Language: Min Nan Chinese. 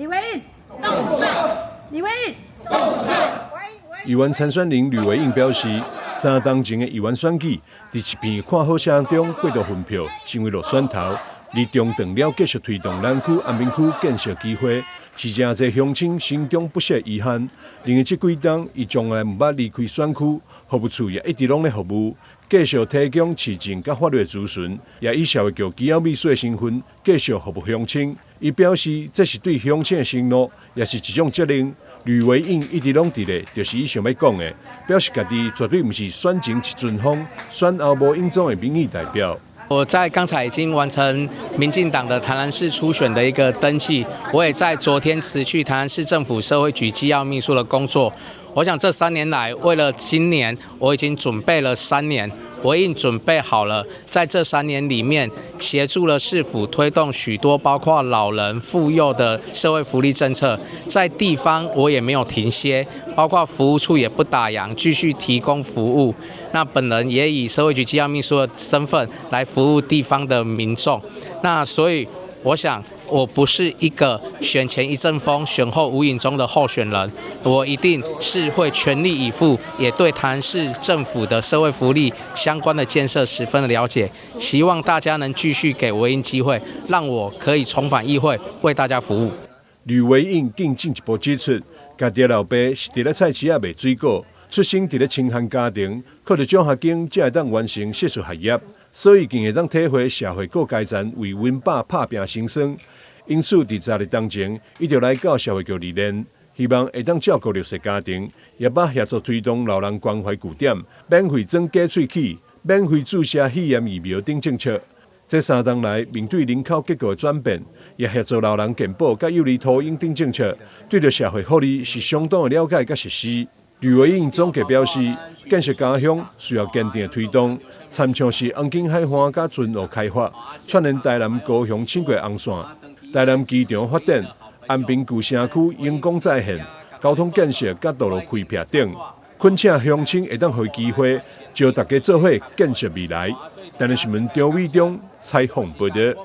呂維應，呂維應，議員參選人呂維應表示，3冬前的議員選舉，佇一片看好聲中過度分票，成為落選頭。而中斷了繼續推動南區、安平區建設機會，是誠濟鄉親心中不捨遺憾。認為這幾冬，伊從來毋捌離開選區，服務處也一直攏咧服務，繼續提供市政佮法律諮詢，也以社會局機要秘書的身份繼續服務鄉親。伊表示，這是對鄉親的承諾，也是一種責任。呂維應一直攏佇咧，就是伊想欲講的，表示家己絕對毋是選前一陣風，選後無影蹤的民意代表。我在剛才已經完成民進黨的台南市初選的一個登記，我也在昨天辭去台南市政府社會局機要秘書的工作。我想這3年來，為了今年，我已經準備了三年，我已經準備好了，在這三年裡面協助了市府推動許多包括老人、婦幼的社會福利政策，在地方我也沒有停歇，包括服務處也不打烊，繼續提供服務。那本人也以社會局機要秘書的身份來服務地方的民眾。那所以我想，我不是一個選前一陣風、選後無影蹤的候選人，我一定是會全力以赴，也對台南市政府的社會福利相關的建設十分的了解。希望大家能繼續給維應機會，讓我可以重返議會，為大家服務。呂維應更進一步指出，家己老爸是佇咧菜市仔賣水果，出生佇咧清寒家庭，靠著獎學金才會當完成碩士學業，所以更會當體會社會各階層為溫飽拍拚辛酸。因此，佇10日冬前，伊就來到社會局歷練，希望會當照顧弱勢家庭，也捌協助推動老人關懷據點、免費裝假喙齒、免費注射肺炎疫苗等政策。這3冬來，面對人口結構的轉變，也協助老人健保佮幼兒托嬰等政策，對著社會福利是相當的了解佮實施。呂維應總結表示，建設家鄉需要堅定的推動，親像是黃金海岸佮船澳開發，串聯台南、高雄、輕軌紅線。台南機場發展、安平舊城區榮光再現、交通建設佮道路開闢等，懇請鄉親會當予伊機會，招大家做伙建設未來。台南新聞張偉中採訪報導。